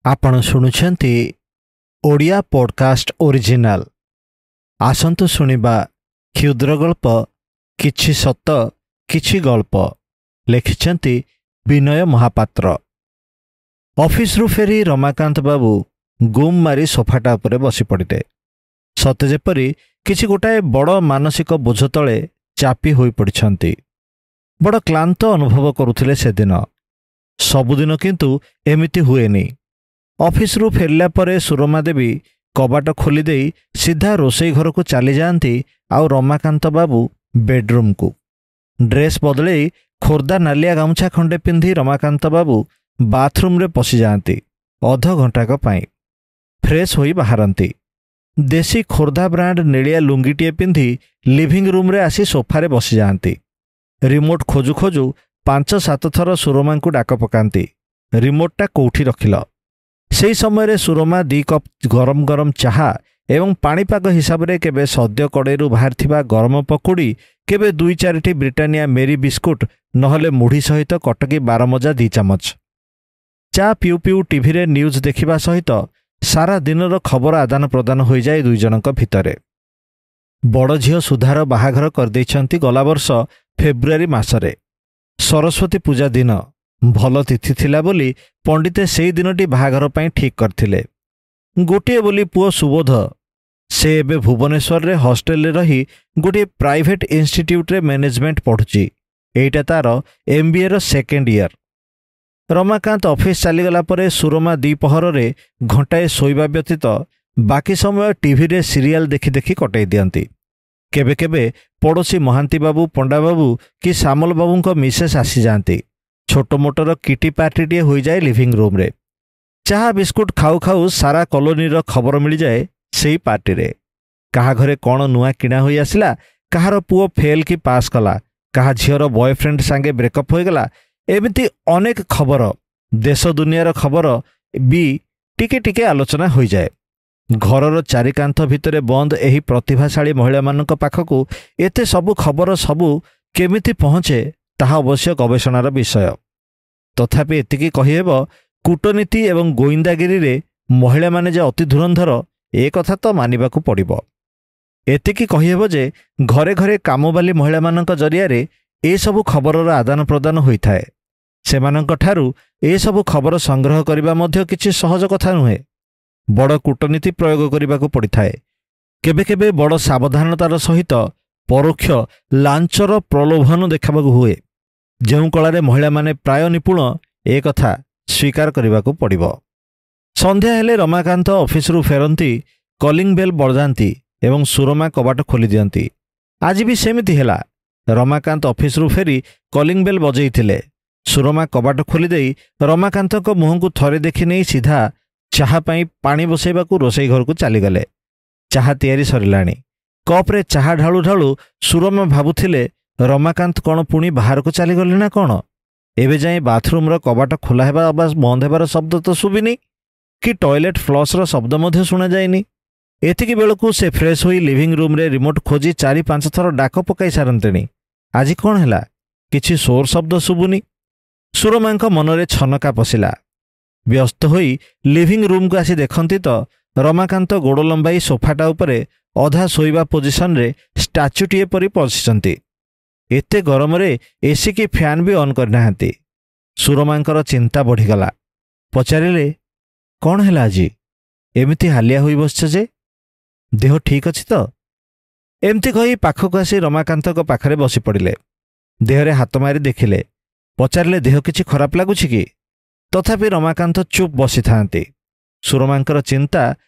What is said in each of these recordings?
ଆପଣ ଶୁଣୁଛନ୍ତି Odia podcast original. ଆସନ୍ତୁ ଶୁଣିବା କ୍ଷୁଦ୍ର ଗଳ୍ପ କିଛି ସତ କିଛି ଗଳ୍ପ, ଲେଖିଛନ୍ତି ବିନୟ ମହାପାତ୍ର। ଅଫିସରୁ ଫେରି ରମାକାନ୍ତ ବାବୁ ଗୁମ୍ ମାରି ସୋଫାଟା ଉପରେ ବସି ପଡ଼ିଲେ, ସତେ ଯେପରି କିଛି ଗୋଟାଏ ବଡ଼ ମାନସିକ ବୋଝ ତଳେ ଚାପି ହୋଇପଡ଼ିଛନ୍ତି। ବଡ଼ କ୍ଳାନ୍ତ ଅନୁଭବ କରୁଥିଲେ ସେଦିନ। ସବୁଦିନ କିନ୍ତୁ ଏମିତି ହୁଏନି। ଅଫିସରୁ ଫେରିଲା ପରେ ସୁରମା ଦେବୀ କବାଟ ଖୋଲିଦେଇ ସିଧା ରୋଷେଇ ଘରକୁ ଚାଲିଯାଆନ୍ତି ଆଉ ରମାକାନ୍ତ ବାବୁ ବେଡ୍ରୁମ୍କୁ। ଡ୍ରେସ୍ ବଦଳେଇ ଖୋର୍ଦ୍ଧା ନାଲିଆ ଗାମୁଛା ଖଣ୍ଡେ ପିନ୍ଧି ରମାକାନ୍ତ ବାବୁ ବାଥରୁମ୍ରେ ପଶିଯାଆନ୍ତି ଅଧଘଣ୍ଟାକ ପାଇଁ। ଫ୍ରେଶ୍ ହୋଇ ବାହାରନ୍ତି। ଦେଶୀ ଖୋର୍ଦ୍ଧା ବ୍ରାଣ୍ଡ ନେଳିଆ ଲୁଙ୍ଗିଟିଏ ପିନ୍ଧି ଲିଭିଂ ରୁମ୍ରେ ଆସି ସୋଫାରେ ବସିଯାଆନ୍ତି। ରିମୋଟ୍ ଖୋଜୁ ଖୋଜୁ 5-7 ଥର ସୁରମାଙ୍କୁ ଡାକ ପକାନ୍ତି, ରିମୋଟ୍ଟା କୋଉଠି ରଖିଲ? ସେହି ସମୟରେ ସୁରମା 2 କପ୍ ଗରମ ଗରମ ଚାହା ଏବଂ ପାଣିପାଗ ହିସାବରେ କେବେ ସଦ୍ୟ କଡ଼େଇରୁ ବାହାରିଥିବା ଗରମ ପକୁଡ଼ି, କେବେ 2-4ଟି ବ୍ରିଟାନିଆ ମେରି ବିସ୍କୁଟ, ନହେଲେ ମୁଢ଼ି ସହିତ କଟକୀ ବାରମଜା 2 ଚାମଚ। ଚା ପିଉ ପିଉ ଟିଭିରେ ନ୍ୟୁଜ୍ ଦେଖିବା ସହିତ ସାରା ଦିନର ଖବର ଆଦାନ ପ୍ରଦାନ ହୋଇଯାଏ ଦୁଇ ଜଣଙ୍କ ଭିତରେ। ବଡ଼ ଝିଅ ସୁଧାର ବାହାଘର କରିଦେଇଛନ୍ତି ଗଲାବର୍ଷ ଫେବୃଆରୀ ମାସରେ, ସରସ୍ୱତୀ ପୂଜା ଦିନ। ଭଲ ତିଥି ଥିଲା ବୋଲି ପଣ୍ଡିତେ ସେଇ ଦିନଟି ବାହାଘର ପାଇଁ ଠିକ୍ କରିଥିଲେ। ଗୋଟିଏ ବୋଲି ପୁଅ ସୁବୋଧ, ସେ ଏବେ ଭୁବନେଶ୍ୱରରେ ହଷ୍ଟେଲରେ ରହି ଗୋଟିଏ ପ୍ରାଇଭେଟ୍ ଇନଷ୍ଟିଟ୍ୟୁଟ୍ରେ ମ୍ୟାନେଜମେଣ୍ଟ ପଢ଼ୁଛି। ଏଇଟା ତାର ଏମ୍ବିଏର ସେକେଣ୍ଡ ଇୟର। ରମାକାନ୍ତ ଅଫିସ ଚାଲିଗଲା ପରେ ସୁରମା ଦ୍ୱିପହରରେ ଘଣ୍ଟାଏ ଶୋଇବା ବ୍ୟତୀତ ବାକି ସମୟ ଟିଭିରେ ସିରିଆଲ ଦେଖି ଦେଖି କଟେଇ ଦିଅନ୍ତି। କେବେ କେବେ ପଡ଼ୋଶୀ ମହାନ୍ତିବାବୁ, ପଣ୍ଡାବାବୁ କି ସାମଲବାବୁଙ୍କ ମିସେସ୍ ଆସିଯାଆନ୍ତି। ଛୋଟ ମୋଟର କିଟି ପାର୍ଟିଟିଏ ହୋଇଯାଏ ଲିଭିଂ ରୁମ୍ରେ। ଚାହା ବିସ୍କୁଟ ଖାଉ ଖାଉ ସାରା କଲୋନୀର ଖବର ମିଳିଯାଏ ସେଇ ପାର୍ଟିରେ। କାହା ଘରେ କ'ଣ ନୂଆ କିଣା ହୋଇ ଆସିଲା, କାହାର ପୁଅ ଫେଲ୍ କି ପାସ୍ କଲା, କାହା ଝିଅର ବୟଫ୍ରେଣ୍ଡ ସାଙ୍ଗେ ବ୍ରେକଅପ୍ ହୋଇଗଲା, ଏମିତି ଅନେକ ଖବର, ଦେଶ ଦୁନିଆର ଖବର ବି ଟିକେ ଟିକେ ଆଲୋଚନା ହୋଇଯାଏ। ଘରର ଚାରିକାନ୍ଥ ଭିତରେ ବନ୍ଦ ଏହି ପ୍ରତିଭାଶାଳୀ ମହିଳାମାନଙ୍କ ପାଖକୁ ଏତେ ସବୁ ଖବର ସବୁ କେମିତି ପହଞ୍ଚେ ତାହା ଅବଶ୍ୟ ଗବେଷଣାର ବିଷୟ। ତଥାପି ଏତିକି କହିହେବ, କୂଟନୀତି ଏବଂ ଗୋଇନ୍ଦାଗିରିରେ ମହିଳାମାନେ ଯେ ଅତି ଧୁରନ୍ଧର ଏ କଥା ତ ମାନିବାକୁ ପଡ଼ିବ। ଏତିକି କହିହେବ ଯେ ଘରେ ଘରେ କାମବାଲି ମହିଳାମାନଙ୍କ ଜରିଆରେ ଏସବୁ ଖବରର ଆଦାନ ପ୍ରଦାନ ହୋଇଥାଏ। ସେମାନଙ୍କଠାରୁ ଏସବୁ ଖବର ସଂଗ୍ରହ କରିବା ମଧ୍ୟ କିଛି ସହଜ କଥା ନୁହେଁ। ବଡ଼ କୂଟନୀତି ପ୍ରୟୋଗ କରିବାକୁ ପଡ଼ିଥାଏ। କେବେ କେବେ ବଡ଼ ସାବଧାନତାର ସହିତ ପରୋକ୍ଷ ଲାଞ୍ଚର ପ୍ରଲୋଭନ ଦେଖାବାକୁ ହୁଏ। ଯେଉଁ କଳାରେ ମହିଳାମାନେ ପ୍ରାୟ ନିପୁଣ, ଏ କଥା ସ୍ୱୀକାର କରିବାକୁ ପଡ଼ିବ। ସନ୍ଧ୍ୟା ହେଲେ ରମାକାନ୍ତ ଅଫିସରୁ ଫେରନ୍ତି, କଲିଂ ବେଲ୍ ବଜାନ୍ତି ଏବଂ ସୁରମା କବାଟ ଖୋଲିଦିଅନ୍ତି। ଆଜି ବି ସେମିତି ହେଲା। ରମାକାନ୍ତ ଅଫିସରୁ ଫେରି କଲିଂ ବେଲ୍ ବଜେଇଥିଲେ। ସୁରମା କବାଟ ଖୋଲିଦେଇ ରମାକାନ୍ତଙ୍କ ମୁହଁକୁ ଥରେ ଦେଖିନେଇ ସିଧା ଚାହା ପାଇଁ ପାଣି ବସେଇବାକୁ ରୋଷେଇ ଘରକୁ ଚାଲିଗଲେ। ଚାହା ତିଆରି ସରିଲାଣି। କପ୍ରେ ଚାହା ଢାଳୁ ଢାଳୁ ସୁରମା ଭାବୁଥିଲେ, ରମାକାନ୍ତ କ'ଣ ପୁଣି ବାହାରକୁ ଚାଲିଗଲେ ନା କ'ଣ? ଏବେ ଯାଏଁ ବାଥରୁମ୍ର କବାଟ ଖୋଲା ହେବା ଅବା ବନ୍ଦ ହେବାର ଶବ୍ଦ ତ ଶୁଭିନି କି ଟଏଲେଟ୍ ଫ୍ଲସ୍ର ଶବ୍ଦ ମଧ୍ୟ ଶୁଣାଯାଇନି। ଏତିକି ବେଳକୁ ସେ ଫ୍ରେଶ୍ ହୋଇ ଲିଭିଂ ରୁମ୍ରେ ରିମୋଟ୍ ଖୋଜି 4-5 ଥର ଡାକ ପକାଇ ସାରନ୍ତେଣି। ଆଜି କ'ଣ ହେଲା? କିଛି ସୋର ଶବ୍ଦ ଶୁଭୁନି। ସୁରମାଙ୍କ ମନରେ ଛନକା ପଶିଲା। ବ୍ୟସ୍ତ ହୋଇ ଲିଭିଂ ରୁମ୍କୁ ଆସି ଦେଖନ୍ତି ତ ରମାକାନ୍ତ ଗୋଡ଼ ଲମ୍ବାଇ ସୋଫାଟା ଉପରେ ଅଧା ଶୋଇବା ପୋଜିସନରେ ଷ୍ଟାଚ୍ୟୁଟିଏ ପରି ବସିଛନ୍ତି। ଏତେ ଗରମରେ ଏସି କି ଫ୍ୟାନ୍ ବି ଅନ୍ କରିନାହାନ୍ତି। ସୁରମାଙ୍କର ଚିନ୍ତା ବଢ଼ିଗଲା। ପଚାରିଲେ, କ'ଣ ହେଲା ଆଜି? ଏମିତି ହାଲିଆ ହୋଇ ବସିଛ ଯେ? ଦେହ ଠିକ୍ ଅଛି ତ? ଏମିତି କହି ପାଖକୁ ଆସି ରମାକାନ୍ତଙ୍କ ପାଖରେ ବସିପଡ଼ିଲେ। ଦେହରେ ହାତ ମାରି ଦେଖିଲେ। ପଚାରିଲେ, ଦେହ କିଛି ଖରାପ ଲାଗୁଛି କି? ତଥାପି ରମାକାନ୍ତ ଚୁପ୍ ବସିଥାନ୍ତି। ସୁରମାଙ୍କର ଚିନ୍ତା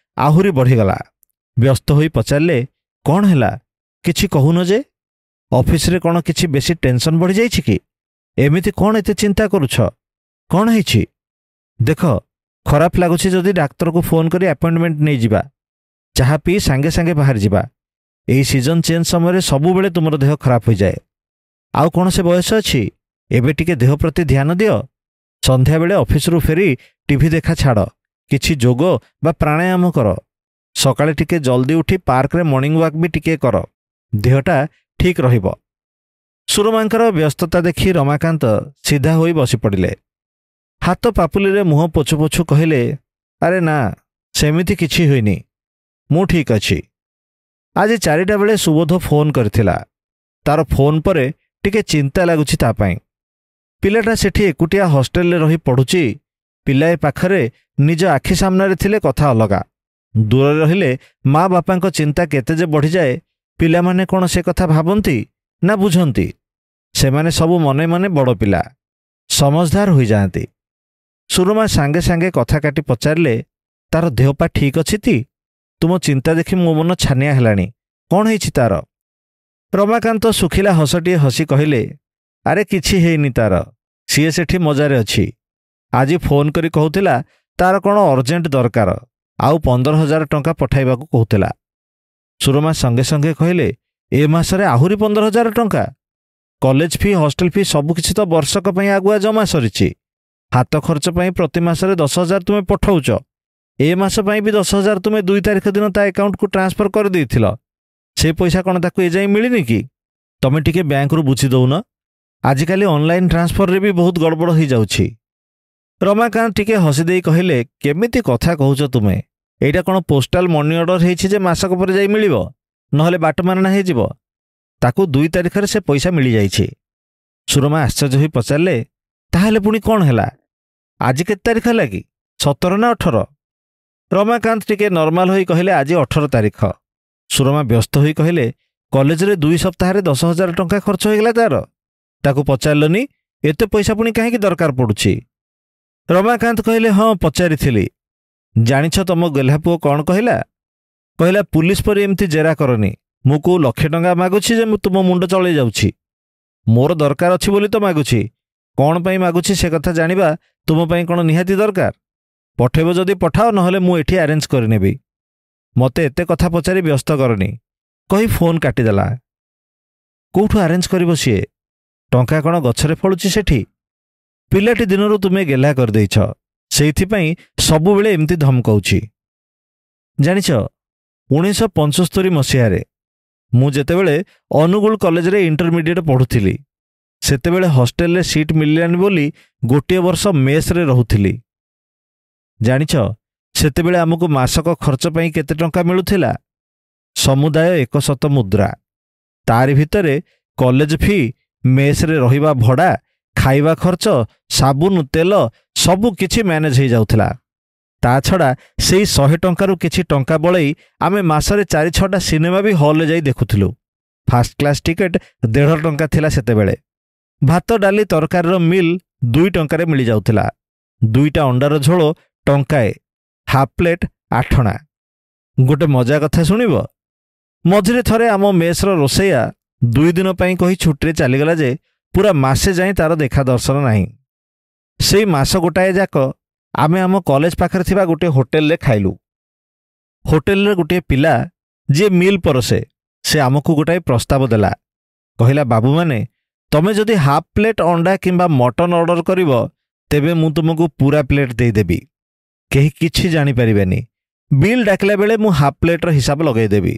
ଆହୁରି ବଢ଼ିଗଲା। ବ୍ୟସ୍ତ ହୋଇ ପଚାରିଲେ, କ'ଣ ହେଲା? କିଛି କହୁନ ଯେ? ଅଫିସରେ କ'ଣ କିଛି ବେଶୀ ଟେନସନ୍ ବଢ଼ିଯାଇଛି କି? ଏମିତି କ'ଣ ଏତେ ଚିନ୍ତା କରୁଛ? କ'ଣ ହେଇଛି? ଦେଖ, ଖରାପ ଲାଗୁଛି ଯଦି ଡାକ୍ତରକୁ ଫୋନ୍ କରି ଆପଏଣ୍ଟମେଣ୍ଟ ନେଇଯିବା। ଚାହା ପିଇ ସାଙ୍ଗେ ସାଙ୍ଗେ ବାହାରିଯିବା। ଏଇ ସିଜନ୍ ଚେଞ୍ଜ ସମୟରେ ସବୁବେଳେ ତୁମର ଦେହ ଖରାପ ହୋଇଯାଏ। ଆଉ କ'ଣ ସେ ବୟସ ଅଛି? ଏବେ ଟିକେ ଦେହ ପ୍ରତି ଧ୍ୟାନ ଦିଅ। ସନ୍ଧ୍ୟାବେଳେ ଅଫିସରୁ ଫେରି ଟିଭି ଦେଖା ଛାଡ଼, କିଛି ଯୋଗ ବା ପ୍ରାଣାୟାମ କର। ସକାଳେ ଟିକେ ଜଲ୍ଦି ଉଠି ପାର୍କରେ ମର୍ଣ୍ଣିଂ ୱାକ୍ ବି ଟିକେ କର, ଦେହଟା ଠିକ୍ ରହିବ। ସୁରମାଙ୍କର ବ୍ୟସ୍ତତା ଦେଖି ରମାକାନ୍ତ ସିଧା ହୋଇ ବସିପଡ଼ିଲେ। ହାତ ପାପୁଲିରେ ମୁହଁ ପୋଛୁ ପୋଛୁ କହିଲେ, ଆରେ ନା, ସେମିତି କିଛି ହୋଇନି, ମୁଁ ଠିକ୍ ଅଛି। ଆଜି 4ଟା ବେଳେ ସୁବୋଧ ଫୋନ୍ କରିଥିଲା। ତାର ଫୋନ୍ ପରେ ଟିକେ ଚିନ୍ତା ଲାଗୁଛି ତା ପାଇଁ। ପିଲାଟା ସେଠି ଏକୁଟିଆ ହଷ୍ଟେଲରେ ରହି ପଢ଼ୁଛି। ପିଲାଏ ପାଖରେ ନିଜ ଆଖି ସାମ୍ନାରେ ଥିଲେ କଥା ଅଲଗା, ଦୂରରେ ରହିଲେ ମା ବାପାଙ୍କ ଚିନ୍ତା କେତେ ଯେ ବଢ଼ିଯାଏ। ପିଲାମାନେ କ'ଣ ସେ କଥା ଭାବନ୍ତି ନା ବୁଝନ୍ତି? ସେମାନେ ସବୁ ମନେ ମନେ ବଡ଼ ପିଲା, ସମଝଦାର ହୋଇଯାଆନ୍ତି। ସୁରମା ସାଙ୍ଗେ ସାଙ୍ଗେ କଥା କାଟି ପଚାରିଲେ, ତାର ଦେହପା ଠିକ୍ ଅଛି ତି? ତୁମ ଚିନ୍ତା ଦେଖି ମୋ ମନ ଛାନିଆ ହେଲାଣି। କ'ଣ ହେଇଛି ତାର? ରମାକାନ୍ତ ଶୁଖିଲା ହସଟିଏ ହସି କହିଲେ, ଆରେ କିଛି ହେଇନି ତାର, ସିଏ ସେଠି ମଜାରେ ଅଛି। ଆଜି ଫୋନ୍ କରି କହୁଥିଲା ତାର କ'ଣ ଅର୍ଜେଣ୍ଟ ଦରକାର, ଆଉ 15,000 ଟଙ୍କା ପଠାଇବାକୁ କହୁଥିଲା। ସୁରମା ସଙ୍ଗେ ସଙ୍ଗେ କହିଲେ, ଏ ମାସରେ ଆହୁରି 15,000 ଟଙ୍କା? କଲେଜ ଫି, ହଷ୍ଟେଲ ଫି ସବୁକିଛି ତ ବର୍ଷକ ପାଇଁ ଆଗୁଆ ଜମା ସରିଛି। ହାତ ଖର୍ଚ୍ଚ ପାଇଁ ପ୍ରତି ମାସରେ 10,000 ତୁମେ ପଠାଉଛ। ଏ ମାସ ପାଇଁ ବି 10,000 ତୁମେ 2 ତାରିଖ ଦିନ ତା ଆକାଉଣ୍ଟକୁ ଟ୍ରାନ୍ସଫର କରିଦେଇଥିଲ। ସେ ପଇସା କ'ଣ ତାକୁ ଏଯାଏଁ ମିଳିନି କି? ତମେ ଟିକେ ବ୍ୟାଙ୍କରୁ ବୁଝି ଦଉନ। ଆଜିକାଲି ଅନଲାଇନ୍ ଟ୍ରାନ୍ସଫରରେ ବି ବହୁତ ଗଡ଼ବଡ଼ ହୋଇଯାଉଛି। ରମାକାନ୍ତ ଟିକେ ହସିଦେଇ କହିଲେ, କେମିତି କଥା କହୁଛ ତୁମେ? ଏଇଟା କ'ଣ ପୋଷ୍ଟାଲ ମନି ଅର୍ଡର ହେଇଛି ଯେ ମାସକ ପରେ ଯାଇ ମିଳିବ, ନହେଲେ ବାଟମାରଣା ହେଇଯିବ? ତାକୁ 2 ତାରିଖରେ ସେ ପଇସା ମିଳିଯାଇଛି। ସୁରମା ଆଶ୍ଚର୍ଯ୍ୟ ହୋଇ ପଚାରିଲେ, ତାହେଲେ ପୁଣି କ'ଣ ହେଲା? ଆଜି କେତେ ତାରିଖ ହେଲା କି, 17 ନା 18? ରମାକାନ୍ତ ଟିକେ ନର୍ମାଲ ହୋଇ କହିଲେ, ଆଜି 18 ତାରିଖ। ସୁରମା ବ୍ୟସ୍ତ ହୋଇ କହିଲେ, କଲେଜରେ 2 ସପ୍ତାହରେ 10,000 ଟଙ୍କା ଖର୍ଚ୍ଚ ହୋଇଗଲା ତାର। ତାକୁ ପଚାରିଲନି ଏତେ ପଇସା ପୁଣି କାହିଁକି ଦରକାର ପଡ଼ୁଛି? ରମାକାନ୍ତ କହିଲେ, ହଁ ପଚାରିଥିଲି। ଜାଣିଛ ତମ ଗେହ୍ଲା ପୁଅ କ'ଣ କହିଲା? କହିଲା, ପୁଲିସ ପରି ଏମିତି ଜେରା କରନି, ମୁଁ କୋଉ ଲକ୍ଷେ ଟଙ୍କା ମାଗୁଛି ଯେ ମୁଁ ତୁମ ମୁଣ୍ଡ ଚଳେଇ ଯାଉଛି? ମୋର ଦରକାର ଅଛି ବୋଲି ତ ମାଗୁଛି। କ'ଣ ପାଇଁ ମାଗୁଛି ସେ କଥା ଜାଣିବା ତୁମ ପାଇଁ କ'ଣ ନିହାତି ଦରକାର? ପଠେଇବ ଯଦି ପଠାଅ, ନହେଲେ ମୁଁ ଏଠି ଆରେଞ୍ଜ କରିନେବି। ମୋତେ ଏତେ କଥା ପଚାରି ବ୍ୟସ୍ତ କରନି, କହି ଫୋନ୍ କାଟିଦେଲା। କୋଉଠୁ ଆରେଞ୍ଜ କରିବ ସିଏ? ଟଙ୍କା କ'ଣ ଗଛରେ ଫଳୁଛି ସେଠି? ପିଲାଟି ଦିନରୁ ତୁମେ ଗେହ୍ଲା କରିଦେଇଛ, ସେଇଥିପାଇଁ ସବୁବେଳେ ଏମିତି ଧମକଉଛି। ଜାଣିଛ, 1975 ମସିହାରେ ମୁଁ ଯେତେବେଳେ ଅନୁଗୁଳ କଲେଜରେ ଇଣ୍ଟରମିଡ଼ିଏଟ୍ ପଢ଼ୁଥିଲି, ସେତେବେଳେ ହଷ୍ଟେଲରେ ସିଟ୍ ମିଳିଲାନି ବୋଲି ଗୋଟିଏ ବର୍ଷ ମେସ୍ରେ ରହୁଥିଲି। ଜାଣିଛ ସେତେବେଳେ ଆମକୁ ମାସକ ଖର୍ଚ୍ଚ ପାଇଁ କେତେ ଟଙ୍କା ମିଳୁଥିଲା? ସମୁଦାୟ 100 ମୁଦ୍ରା। ତାରି ଭିତରେ କଲେଜ ଫି, ମେସ୍ରେ ରହିବା ଭଡ଼ା, ଖାଇବା ଖର୍ଚ୍ଚ, ସାବୁନ, ତେଲ ସବୁ କିଛି ମ୍ୟାନେଜ୍ ହେଇଯାଉଥିଲା। ତା ଛଡ଼ା ସେଇ 100 ଟଙ୍କାରୁ କିଛି ଟଙ୍କା ବଳେଇ ଆମେ ମାସରେ 4-6ଟା ସିନେମା ବି ହଲ୍ରେ ଯାଇ ଦେଖୁଥିଲୁ। ଫାଷ୍ଟ କ୍ଲାସ୍ ଟିକେଟ୍ 1.5 ଟଙ୍କା ଥିଲା ସେତେବେଳେ। ଭାତ ଡାଲି ତରକାରୀର ମିଲ୍ 2 ଟଙ୍କାରେ ମିଳିଯାଉଥିଲା। 2ଟା ଅଣ୍ଡାର ଝୋଳ ଟଙ୍କାଏ, ହାଫ୍ ପ୍ଲେଟ୍ 8 ଅଣା। ଗୋଟେ ମଜା କଥା ଶୁଣିବ? ମଝିରେ ଥରେ ଆମ ମେସ୍ର ରୋଷେଇଆ 2 ଦିନ ପାଇଁ କହି ଛୁଟିରେ ଚାଲିଗଲା ଯେ ପୁରା ମାସେ ଯାଏଁ ତାର ଦେଖା ଦର୍ଶନ ନାହିଁ। ସେଇ ମାସ ଗୋଟାଏ ଯାକ ଆମେ ଆମ କଲେଜ ପାଖରେ ଥିବା ଗୋଟିଏ ହୋଟେଲରେ ଖାଇଲୁ। ହୋଟେଲରେ ଗୋଟିଏ ପିଲା ଯିଏ ମିଲ୍ ପରସେ, ସେ ଆମକୁ ଗୋଟାଏ ପ୍ରସ୍ତାବ ଦେଲା। କହିଲା, ବାବୁମାନେ, ତମେ ଯଦି ହାଫ୍ ପ୍ଲେଟ୍ ଅଣ୍ଡା କିମ୍ବା ମଟନ୍ ଅର୍ଡର କରିବ, ତେବେ ମୁଁ ତୁମକୁ ପୁରା ପ୍ଲେଟ୍ ଦେଇଦେବି। କେହି କିଛି ଜାଣିପାରିବେନି। ବିଲ୍ ଡାକିଲା ବେଳେ ମୁଁ ହାଫ୍ ପ୍ଲେଟ୍ର ହିସାବ ଲଗାଇଦେବି।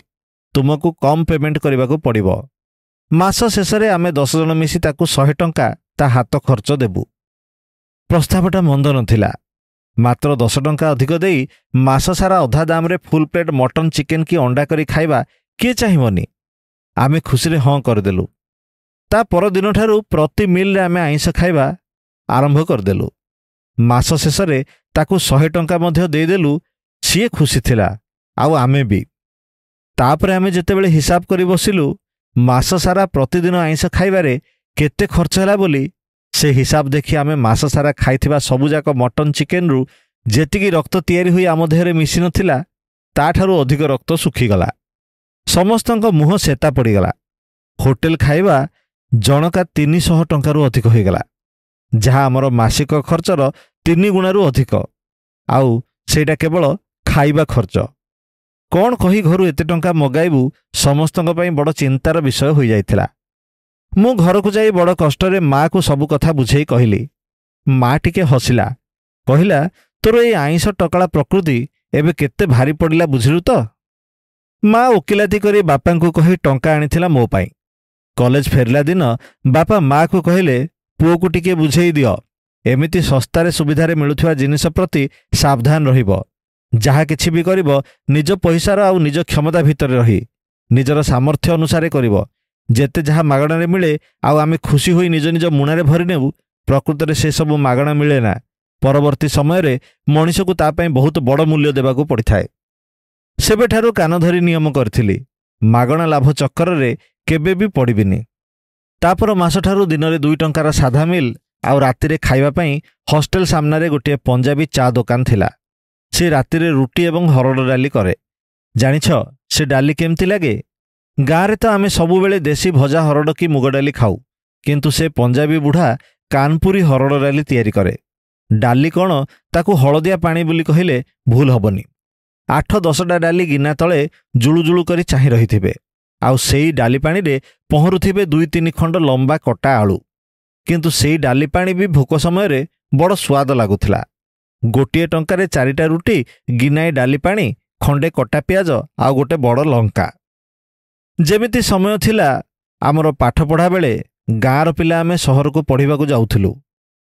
ତୁମକୁ କମ୍ ପେମେଣ୍ଟ କରିବାକୁ ପଡ଼ିବ। ମାସ ଶେଷରେ ଆମେ 10 ଜଣ ମିଶି ତାକୁ 100 ଟଙ୍କା ତା ହାତ ଖର୍ଚ୍ଚ ଦେବୁ। ପ୍ରସ୍ତାବଟା ମନ୍ଦ ନଥିଲା। ମାତ୍ର 10 ଟଙ୍କା ଅଧିକ ଦେଇ ମାସ ସାରା ଅଧା ଦାମରେ ଫୁଲ୍ ପ୍ଲେଟ୍ ମଟନ୍, ଚିକେନ୍ କି ଅଣ୍ଡା କରି ଖାଇବା କିଏ ଚାହିଁବନି? ଆମେ ଖୁସିରେ ହଁ କରିଦେଲୁ। ତା ପରଦିନଠାରୁ ପ୍ରତି ମିଲ୍ରେ ଆମେ ଆଇଁଷ ଖାଇବା ଆରମ୍ଭ କରିଦେଲୁ। ମାସ ଶେଷରେ ତାକୁ 100 ଟଙ୍କା ମଧ୍ୟ ଦେଇଦେଲୁ। ସିଏ ଖୁସି ଥିଲା, ଆଉ ଆମେ ବି। ତାପରେ ଆମେ ଯେତେବେଳେ ହିସାବ କରି ବସିଲୁ ମାସ ସାରା ପ୍ରତିଦିନ ଆଇଁଷ ଖାଇବାରେ କେତେ ଖର୍ଚ୍ଚ ହେଲା ବୋଲି, ସେ ହିସାବ ଦେଖି ଆମେ ମାସ ସାରା ଖାଇଥିବା ସବୁଯାକ ମଟନ୍ ଚିକେନ୍ରୁ ଯେତିକି ରକ୍ତ ତିଆରି ହୋଇ ଆମ ଦେହରେ ମିଶିନଥିଲା, ତାଠାରୁ ଅଧିକ ରକ୍ତ ଶୁଖିଗଲା। ସମସ୍ତଙ୍କ ମୁହଁ ସେତା ପଡ଼ିଗଲା। ହୋଟେଲ ଖାଇବା ଜଣକା 300 ଟଙ୍କାରୁ ଅଧିକ ହୋଇଗଲା, ଯାହା ଆମର ମାସିକ ଖର୍ଚ୍ଚର 3 ଗୁଣାରୁ ଅଧିକ। ଆଉ ସେଇଟା କେବଳ ଖାଇବା ଖର୍ଚ୍ଚ। କ'ଣ କହି ଘରୁ ଏତେ ଟଙ୍କା ମଗାଇବୁ ସମସ୍ତଙ୍କ ପାଇଁ ବଡ଼ ଚିନ୍ତାର ବିଷୟ ହୋଇଯାଇଥିଲା। ମୁଁ ଘରକୁ ଯାଇ ବଡ଼ କଷ୍ଟରେ ମାଆକୁ ସବୁ କଥା ବୁଝେଇ କହିଲି। ମା ଟିକେ ହସିଲା, କହିଲା, ତୋର ଏଇ ଆଇଁଷ ଟକଳା ପ୍ରକୃତି ଏବେ କେତେ ଭାରି ପଡ଼ିଲା ବୁଝିଲୁ ତ? ମା ଓକିଲାତି କରି ବାପାଙ୍କୁ କହି ଟଙ୍କା ଆଣିଥିଲା ମୋ ପାଇଁ। କଲେଜ ଫେରିଲା ଦିନ ବାପା ମାଆକୁ କହିଲେ, ପୁଅକୁ ଟିକେ ବୁଝେଇ ଦିଅ, ଏମିତି ଶସ୍ତାରେ ସୁବିଧାରେ ମିଳୁଥିବା ଜିନିଷ ପ୍ରତି ସାବଧାନ ରହିବ। ଯାହା କିଛି ବି କରିବ ନିଜ ପଇସାର ଆଉ ନିଜ କ୍ଷମତା ଭିତରେ ରହି ନିଜର ସାମର୍ଥ୍ୟ ଅନୁସାରେ କରିବ। ଯେତେ ଯାହା ମାଗଣାରେ ମିଳେ ଆଉ ଆମେ ଖୁସି ହୋଇ ନିଜ ନିଜ ମୁଣାରେ ଭରିନେବୁ, ପ୍ରକୃତରେ ସେସବୁ ମାଗଣା ମିଳେ ନା। ପରବର୍ତ୍ତୀ ସମୟରେ ମଣିଷକୁ ତା ପାଇଁ ବହୁତ ବଡ଼ ମୂଲ୍ୟ ଦେବାକୁ ପଡ଼ିଥାଏ। ସେବେଠାରୁ କାନ ଧରି ନିୟମ କରିଥିଲି, ମାଗଣା ଲାଭ ଚକ୍କରରେ କେବେ ବି ପଡ଼ିବିନି। ତାପର ମାସଠାରୁ ଦିନରେ 2 ଟଙ୍କାର ସାଧା ମିଲ୍ ଆଉ ରାତିରେ ଖାଇବା ପାଇଁ ହଷ୍ଟେଲ ସାମ୍ନାରେ ଗୋଟିଏ ପଞ୍ଜାବୀ ଚା ଦୋକାନ ଥିଲା। ସେ ରାତିରେ ରୁଟି ଏବଂ ହରଡ଼ ଡାଲି କରେ। ଜାଣିଛ ସେ ଡାଲି କେମିତି ଲାଗେ? ଗାଁରେ ତ ଆମେ ସବୁବେଳେ ଦେଶୀ ଭଜା ହରଡ଼ କି ମୁଗ ଡାଲି ଖାଉ, କିନ୍ତୁ ସେ ପଞ୍ଜାବୀ ବୁଢ଼ା କାନପୁରୀ ହରଡ଼ ଡାଲି ତିଆରି କରେ। ଡାଲି କ'ଣ, ତାକୁ ହଳଦିଆ ପାଣି ବୋଲି କହିଲେ ଭୁଲ ହେବନି। 8 10ଟା ଡାଲି ଗିନା ତଳେ ଜୁଳୁଜୁଳୁ କରି ଚାହିଁ ରହିଥିବେ, ଆଉ ସେଇ ଡାଲି ପାଣିରେ ପହଁରୁଥିବେ 2 3 ଖଣ୍ଡ ଲମ୍ବା କଟା ଆଳୁ। କିନ୍ତୁ ସେଇ ଡାଲି ପାଣି ବି ଭୋକ ସମୟରେ ବଡ଼ ସ୍ୱାଦ ଲାଗୁଥିଲା। 1 ଟଙ୍କାରେ 4ଟା ରୁଟି, ଗିନାଏ ଡାଲି ପାଣି, ଖଣ୍ଡେ କଟା ପିଆଜ ଆଉ ଗୋଟେ ବଡ଼ ଲଙ୍କା। ଯେମିତି ସମୟ ଥିଲା ଆମର ପାଠପଢ଼ା ବେଳେ ଗାଁର ପିଲା ଆମେ ସହରକୁ ପଢ଼ିବାକୁ ଯାଉଥିଲୁ,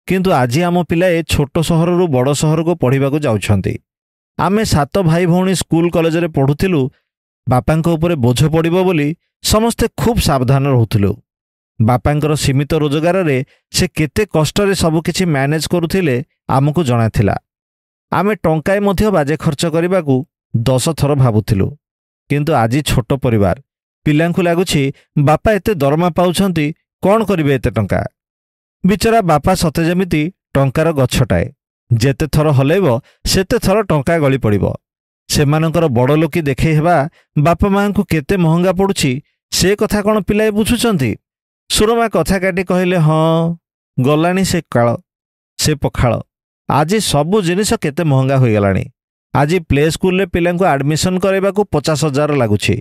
କିନ୍ତୁ ଆଜି ଆମ ପିଲାଏ ଛୋଟ ସହରରୁ ବଡ଼ ସହରକୁ ପଢ଼ିବାକୁ ଯାଉଛନ୍ତି। ଆମେ 7 ଭାଇ ଭଉଣୀ ସ୍କୁଲ କଲେଜରେ ପଢ଼ୁଥିଲୁ। ବାପାଙ୍କ ଉପରେ ବୋଝ ପଡ଼ିବ ବୋଲି ସମସ୍ତେ ଖୁବ୍ ସାବଧାନ ରହୁଥିଲୁ। ବାପାଙ୍କର ସୀମିତ ରୋଜଗାରରେ ସେ କେତେ କଷ୍ଟରେ ସବୁକିଛି ମ୍ୟାନେଜ୍ କରୁଥିଲେ ଆମକୁ ଜଣାଥିଲା। ଆମେ ଟଙ୍କାଏ ମଧ୍ୟ ବାଜେ ଖର୍ଚ୍ଚ କରିବାକୁ 10 ଥର ଭାବୁଥିଲୁ। କିନ୍ତୁ ଆଜି ଛୋଟ ପରିବାର, ପିଲାଙ୍କୁ ଲାଗୁଛି ବାପା ଏତେ ଦରମା ପାଉଛନ୍ତି, କ'ଣ କରିବେ ଏତେ ଟଙ୍କା? ବିଚରା ବାପା ସତେ ଯେମିତି ଟଙ୍କାର ଗଛଟାଏ, ଯେତେ ଥର ହଲେଇବ ସେତେ ଥର ଟଙ୍କା ଗଳି ପଡ଼ିବ। ସେମାନଙ୍କର ବଡ଼ ଲୋକି ଦେଖେଇ ହେବା ବାପା ମାଆଙ୍କୁ କେତେ ମହଙ୍ଗା ପଡ଼ୁଛି ସେ କଥା କ'ଣ ପିଲାଏ ବୁଝୁଛନ୍ତି? ସୁରମା କଥା କାଟି କହିଲେ, ହଁ ଗଲାଣି ସେ କାଳ, ସେ ପଖାଳ। ଆଜି ସବୁ ଜିନିଷ କେତେ ମହଙ୍ଗା ହୋଇଗଲାଣି। ଆଜି ପ୍ଲେ ସ୍କୁଲରେ ପିଲାଙ୍କୁ ଆଡ଼ମିସନ୍ କରାଇବାକୁ 50,000 ଲାଗୁଛି,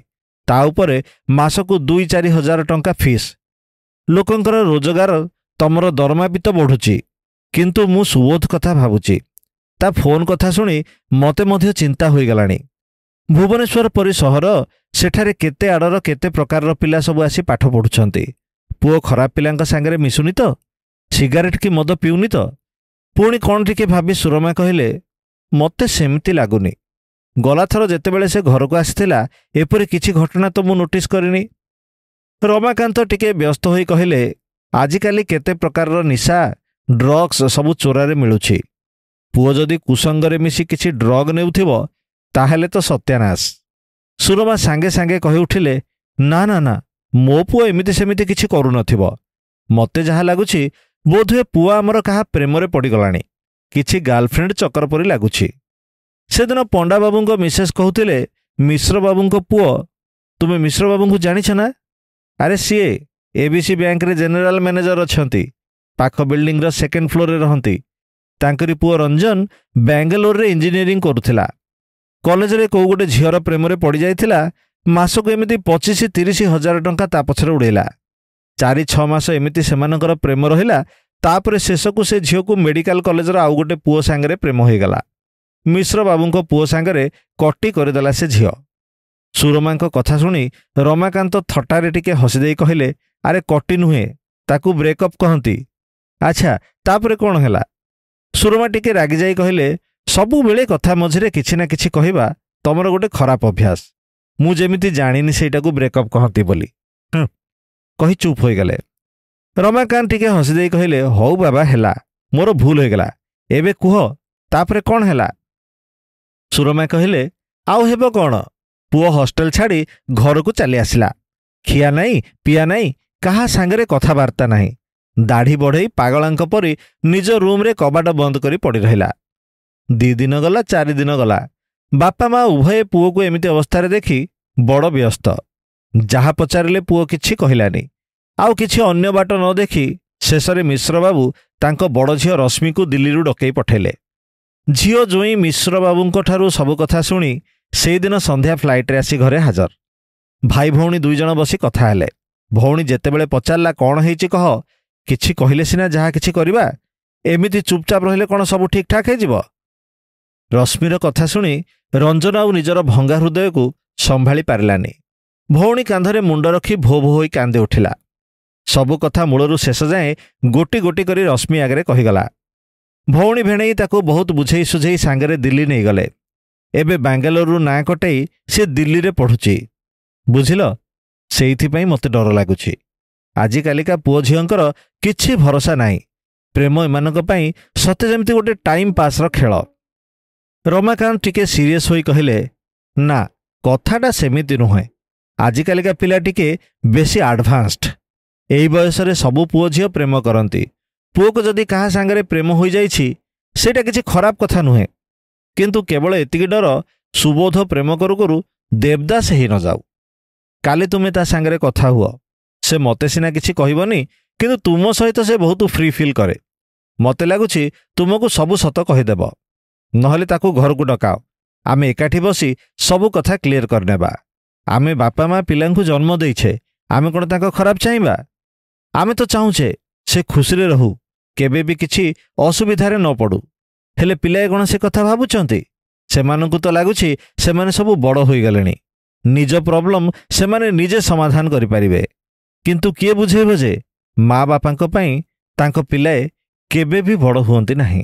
ତା ଉପରେ ମାସକୁ 2 4 ହଜାର ଟଙ୍କା ଫିସ୍। ଲୋକଙ୍କର ରୋଜଗାର, ତମର ଦରମା ବି ତ ବଢ଼ୁଛି। କିନ୍ତୁ ମୁଁ ସୁବୋଧ କଥା ଭାବୁଛି। ତା ଫୋନ୍ କଥା ଶୁଣି ମୋତେ ମଧ୍ୟ ଚିନ୍ତା ହୋଇଗଲାଣି। ଭୁବନେଶ୍ୱର ପରି ସହର, ସେଠାରେ କେତେ ଆଡ଼ର କେତେ ପ୍ରକାରର ପିଲା ସବୁ ଆସି ପାଠ ପଢ଼ୁଛନ୍ତି। ପୁଅ ଖରାପ ପିଲାଙ୍କ ସାଙ୍ଗରେ ମିଶୁନି ତ? ସିଗାରେଟ୍ କି ମଦ ପିଉନି ତ? ପୁଣି କ'ଣ ଟିକେ ଭାବି ସୁରମା କହିଲେ, ମୋତେ ସେମିତି ଲାଗୁନି। ଗଲାଥର ଯେତେବେଳେ ସେ ଘରକୁ ଆସିଥିଲା ଏପରି କିଛି ଘଟଣା ତ ମୁଁ ନୋଟିସ୍ କରିନି। ରମାକାନ୍ତ ଟିକେ ବ୍ୟସ୍ତ ହୋଇ କହିଲେ, ଆଜିକାଲି କେତେ ପ୍ରକାରର ନିଶା, ଡ୍ରଗ୍ସ ସବୁ ଚୋରାରେ ମିଳୁଛି। ପୁଅ ଯଦି କୁସଙ୍ଗରେ ମିଶି କିଛି ଡ୍ରଗ୍ ନେଉଥିବ ତାହେଲେ ତ ସତ୍ୟାନାଶ। ସୁରମା ସାଙ୍ଗେ ସାଙ୍ଗେ କହି ଉଠିଲେ, ନା ନା ନା, ମୋ ପୁଅ ଏମିତି ସେମିତି କିଛି କରୁନଥିବ। ମୋତେ ଯାହା ଲାଗୁଛି ବୋଧହୁଏ ପୁଅ ଆମର କାହା ପ୍ରେମରେ ପଡ଼ିଗଲାଣି, କିଛି ଗାର୍ଲଫ୍ରେଣ୍ଡ ଚକର ପରି ଲାଗୁଛି। ସେଦିନ ପଣ୍ଡାବାବୁଙ୍କ ମିସେସ୍ କହୁଥିଲେ, ମିଶ୍ରବାବୁଙ୍କ ପୁଅ, ତୁମେ ମିଶ୍ରବାବୁଙ୍କୁ ଜାଣିଛ ନା? ଆରେ ସିଏ ABC ବ୍ୟାଙ୍କରେ ଜେନେରାଲ ମ୍ୟାନେଜର ଅଛନ୍ତି, ପାଖ ବିଲ୍ଡିଂର 2nd ଫ୍ଲୋରରେ ରହନ୍ତି। ତାଙ୍କରି ପୁଅ ରଞ୍ଜନ ବାଙ୍ଗାଲୋରରେ ଇଞ୍ଜିନିୟରିଂ କରୁଥିଲା। କଲେଜରେ କେଉଁ ଗୋଟେ ଝିଅର ପ୍ରେମରେ ପଡ଼ିଯାଇଥିଲା। ମାସକୁ ଏମିତି 25 30 ହଜାର ଟଙ୍କା ତା ପଛରେ ଉଡ଼େଇଲା। 4 6 ମାସ ଏମିତି ସେମାନଙ୍କର ପ୍ରେମ ରହିଲା। ତାପରେ ଶେଷକୁ ସେ ଝିଅକୁ ମେଡିକାଲ କଲେଜର ଆଉ ଗୋଟେ ପୁଅ ସାଙ୍ଗରେ ପ୍ରେମ ହୋଇଗଲା। ମିଶ୍ରବାବୁଙ୍କ ପୁଅ ସାଙ୍ଗରେ କଟି କରିଦେଲା ସେ ଝିଅ। ସୁରମାଙ୍କ କଥା ଶୁଣି ରମାକାନ୍ତ ଥଟ୍ଟାରେ ଟିକେ ହସିଦେଇ କହିଲେ, ଆରେ କଟି ନୁହେଁ, ତାକୁ ବ୍ରେକଅପ୍ କହନ୍ତି। ଆଚ୍ଛା, ତାପରେ କ'ଣ ହେଲା? ସୁରମା ଟିକେ ରାଗିଯାଇ କହିଲେ, ସବୁବେଳେ କଥା ମଝିରେ କିଛି ନା କିଛି କହିବା ତମର ଗୋଟେ ଖରାପ ଅଭ୍ୟାସ। ମୁଁ ଯେମିତି ଜାଣିନି ସେଇଟାକୁ ବ୍ରେକଅପ୍ କହନ୍ତି ବୋଲି କହି ଚୁପ୍ ହୋଇଗଲେ। ରମାକାନ୍ତ ଟିକେ ହସିଦେଇ କହିଲେ, ହଉ ବାବା ହେଲା, ମୋର ଭୁଲ ହୋଇଗଲା। ଏବେ କୁହ ତାପରେ କ'ଣ ହେଲା? ସୁରମା କହିଲେ, ଆଉ ହେବ କ'ଣ, ପୁଅ ହଷ୍ଟେଲ ଛାଡ଼ି ଘରକୁ ଚାଲି ଆସିଲା। ଖିଆ ନାହିଁ, ପିଆ ନାହିଁ, କାହା ସାଙ୍ଗରେ କଥାବାର୍ତ୍ତା ନାହିଁ। ଦାଢ଼ି ବଢ଼େଇ ପାଗଳାଙ୍କ ପରି ନିଜ ରୁମ୍ରେ କବାଟ ବନ୍ଦ କରି ପଡ଼ି ରହିଲା। 2 ଦିନ ଗଲା, 4 ଦିନ ଗଲା। ବାପା ମା ଉଭୟେ ପୁଅକୁ ଏମିତି ଅବସ୍ଥାରେ ଦେଖି ବଡ଼ ବ୍ୟସ୍ତ। ଯାହା ପଚାରିଲେ ପୁଅ କିଛି କହିଲାନି। ଆଉ କିଛି ଅନ୍ୟ ବାଟ ନ ଦେଖି ଶେଷରେ ମିଶ୍ରବାବୁ ତାଙ୍କ ବଡ଼ ଝିଅ ରଶ୍ମିକୁ ଦିଲ୍ଲୀରୁ ଡକେଇ ପଠାଇଲେ। ଝିଅ ଜୋଇଁ ମିଶ୍ରବାବୁଙ୍କଠାରୁ ସବୁ କଥା ଶୁଣି ସେଇଦିନ ସନ୍ଧ୍ୟା ଫ୍ଲାଇଟ୍ରେ ଆସି ଘରେ ହାଜର। ଭାଇ ଭଉଣୀ 2 ଜଣ ବସି କଥା ହେଲେ। ଭଉଣୀ ଯେତେବେଳେ ପଚାରିଲା, କ'ଣ ହେଇଛି କହ, କିଛି କହିଲେ ସିନା ଯାହା କିଛି କରିବା, ଏମିତି ଚୁପଚାପ ରହିଲେ କ'ଣ ସବୁ ଠିକ୍ଠାକ୍ ହେଇଯିବ? ରଶ୍ମିର କଥା ଶୁଣି ରଞ୍ଜନ ଆଉ ନିଜର ଭଙ୍ଗା ହୃଦୟକୁ ସମ୍ଭାଳି ପାରିଲାନି। ଭଉଣୀ କାନ୍ଧରେ ମୁଣ୍ଡ ରଖି ଭୋ ଭୋ ହୋଇ କାନ୍ଦି ଉଠିଲା। ସବୁ କଥା ମୂଳରୁ ଶେଷ ଯାଏଁ ଗୋଟି ଗୋଟି କରି ରଶ୍ମି ଆଗରେ କହିଗଲା। ଭଉଣୀ ଭେଣେଇ ତାକୁ ବହୁତ ବୁଝେଇ ସୁଝେଇ ସାଙ୍ଗରେ ଦିଲ୍ଲୀ ନେଇଗଲେ। ଏବେ ବାଙ୍ଗାଲୋରରୁ ନାଁ କଟେଇ ସେ ଦିଲ୍ଲୀରେ ପଢ଼ୁଛି, ବୁଝିଲ? ସେଇଥିପାଇଁ ମୋତେ ଡର ଲାଗୁଛି। ଆଜିକାଲିକା ପୁଅ ଝିଅଙ୍କର କିଛି ଭରସା ନାହିଁ। ପ୍ରେମ ଏମାନଙ୍କ ପାଇଁ ସତେ ଯେମିତି ଗୋଟେ ଟାଇମ୍ ପାସ୍ର ଖେଳ। ରମାକାନ୍ତ ଟିକେ ସିରିୟସ୍ ହୋଇ କହିଲେ, ନା, କଥାଟା ସେମିତି ନୁହେଁ। ଆଜିକାଲିକା ପିଲା ଟିକେ ବେଶୀ ଆଡଭାନ୍ସଡ। ଏଇ ବୟସରେ ସବୁ ପୁଅ ଝିଅ ପ୍ରେମ କରନ୍ତି। ପୁଅକୁ ଯଦି କାହା ସାଙ୍ଗରେ ପ୍ରେମ ହୋଇଯାଇଛି, ସେଇଟା କିଛି ଖରାପ କଥା ନୁହେଁ। କିନ୍ତୁ କେବଳ ଏତିକି ଡର, ସୁବୋଧ ପ୍ରେମ କରୁ କରୁ ଦେବଦାସ ହେଇ ନଯାଉ। କାଲି ତୁମେ ତା ସାଙ୍ଗରେ କଥା ହୁଅ। ସେ ମୋତେ ସିନା କିଛି କହିବନି, କିନ୍ତୁ ତୁମ ସହିତ ସେ ବହୁତ ଫ୍ରି ଫିଲ୍ କରେ। ମୋତେ ଲାଗୁଛି ତୁମକୁ ସବୁ ସତ କହିଦେବ। ନହେଲେ ତାକୁ ଘରକୁ ଡକାଅ, ଆମେ ଏକାଠି ବସି ସବୁ କଥା କ୍ଲିୟର କରିନେବା। ଆମେ ବାପା ମା ପିଲାଙ୍କୁ ଜନ୍ମ ଦେଇଛେ, ଆମେ କ'ଣ ତାଙ୍କ ଖରାପ ଚାହିଁବା? ଆମେ ତ ଚାହୁଁଛେ ସେ ଖୁସିରେ ରହୁ, କେବେ ବି କିଛି ଅସୁବିଧାରେ ନ ପଡ଼ୁ। ହେଲେ ପିଲାଏ କ'ଣ ସେ କଥା ଭାବୁଛନ୍ତି? ସେମାନଙ୍କୁ ତ ଲାଗୁଛି ସେମାନେ ସବୁ ବଡ଼ ହୋଇଗଲେଣି, ନିଜ ପ୍ରୋବ୍ଲେମ୍ ସେମାନେ ନିଜେ ସମାଧାନ କରିପାରିବେ। କିନ୍ତୁ କିଏ ବୁଝେଇବ ଯେ ମା ବାପାଙ୍କ ପାଇଁ ତାଙ୍କ ପିଲାଏ କେବେ ବି ବଡ଼ ହୁଅନ୍ତି ନାହିଁ।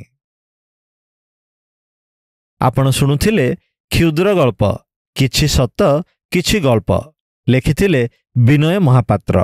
ଆପଣ ଶୁଣୁଥିଲେ କ୍ଷୁଦ୍ର ଗଳ୍ପ କିଛି ସତ କିଛି ଗଳ୍ପ, ଲେଖିଥିଲେ ବିନୟ ମହାପାତ୍ର।